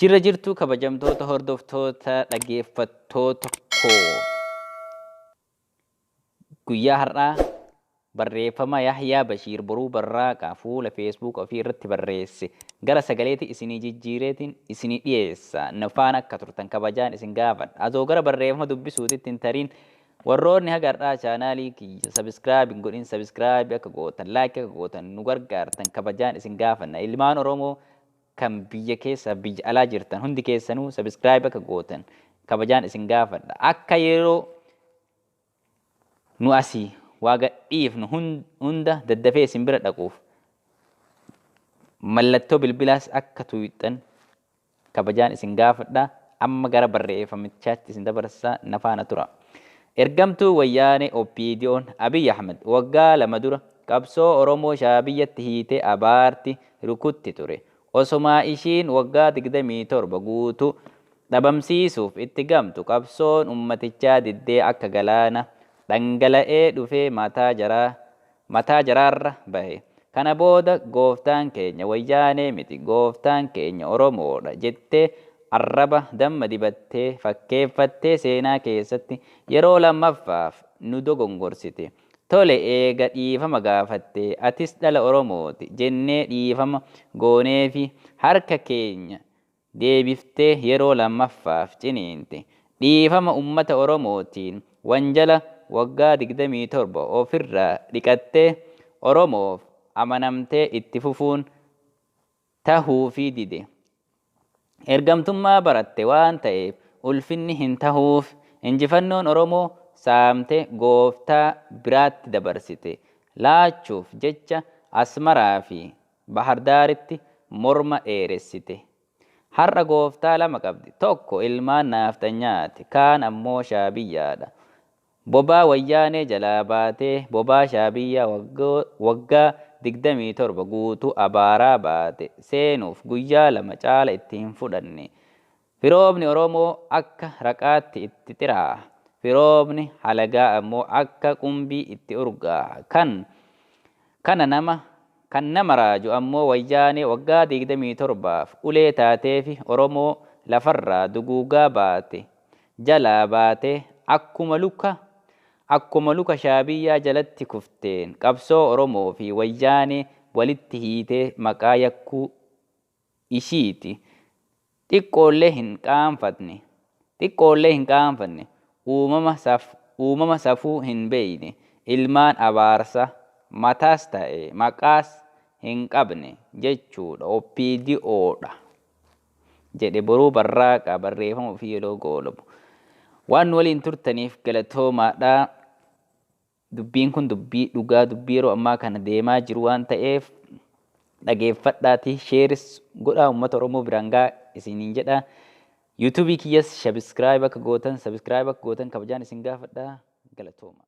Jirra jirtuu kabajamtoota hordoftoota dhaggeeffattoota koo. Guyyaa har'aa barreeffama Yahyaa Bashiir Boruu Barraaqaa fuula Facebook ofii irratti barreesse gara sagaleetti isinii jijjiireetiin isinii dhiyeessa. Na faana akka turtan kabajaan isin gaafadha. Atoo gara barreeffama dubbisuutitti hin tariin, warroonni haga har'aa chaanaalii kiyya subscribe hin godhin subscribe akka gootan, like akka gootan nu gargaartan kabajaan isin gaafanna. Ilmaan Oromoo kan biyya keessa biyya alaa jirtan hundi keessanuu subscribe akka gootan kabajaan isin gaafadha. Akka yeroo nu asii waa gadhiifnu hunda daddafee isin bira dhaquuf mallattoo bilbilaas akka tuqxan kabajaan isin gaafadha. Amma gara barreeffamichaatti isin dabarsaa, na faana tura. Ergamtuu Wayyaanee OPDO'n Abiy Ahmed waggaa 2 dura qabsoo Oromoo Shaabiyyatti hiitee abaarti rukutti ture. Osomaa ishiin waggaa 27 guutuu dhabamsiisuuf itti gamtu, qabsoon ummatichaa diddee akka galaana dhangala'ee dhufee mataa jaraarra bahe. Kana booda gooftaan keenya Wayyaanee miti, gooftaan keenya Oromoodha jettee arraba damma dibattee fakkeeffattee seenaa keessatti yeroo lammaffaaf nu dogongorsite. Tole, eega dhiifama gaafattee atis dhala Oromooti jennee dhiifama gooneefi harka keenya deebiftee yeroo lammaffaaf ciniinte. Dhiifama ummata Oromootiin wanjala waggaa 27 ofirraa dhiqattee Oromoof amanamtee itti fufuun tahuufii dide. Ergamtummaa baratte waan ta'eef ulfinni hin tahuuf. Injifannoon Oromoo saamte gooftaa biraatti dabarsite laachuuf jecha Asmaraa fi Bahardaaritti morma dheeressite. Har'a gooftaa lama qabdi. Tokko ilmaan naafxanyaati. Kaan ammoo Shaabiyyaadha. Bobaa Wayyaanee jalaa baatee bobaa Shaabiyyaa waggaa 27 guutuu abaaraa baate seenuuf guyyaa 2 caala itti hin fudhanne. Firoomni Oromoo akka raqaatti itti xiraa'a. Firoomni halagaa ammoo akka qumbii itti urgaa'a. Kan kana nama kan nama raaju ammoo Wayyaanee waggaa 27f ulee taateefi Oromoo lafarraa duguugaa baate jalaa baatee akkuma luka Shaabiyyaa jalatti kufteen qabsoo Oromoo fi Wayyaanee walitti hiitee maqaa yakkuu ishiiti. Xiqqoollee hin qaanfatne. Xiqqoollee hin qaanfanne. Uumama safuu hin beeyne. Ilmaan abaarsa mataas ta'e maqaas hin qabne jechuudha. OPDOdha. Jedhe Boruu Barraaqaa barreeffama ofii yeroo goolabu. Waan nu waliin turtaniif galatoomaadha. Dubbiin kun dubbii dhugaa, dubbii yeroo ammaa kana deemaa jiru waan ta'eef dhageeffadhaatii share-is godhaa, uummata Oromoo biraan gaa isiniin jedha. YouTubeii kiyyas subscribe akka gootan kabajaan isin gaafadha. Galatooma.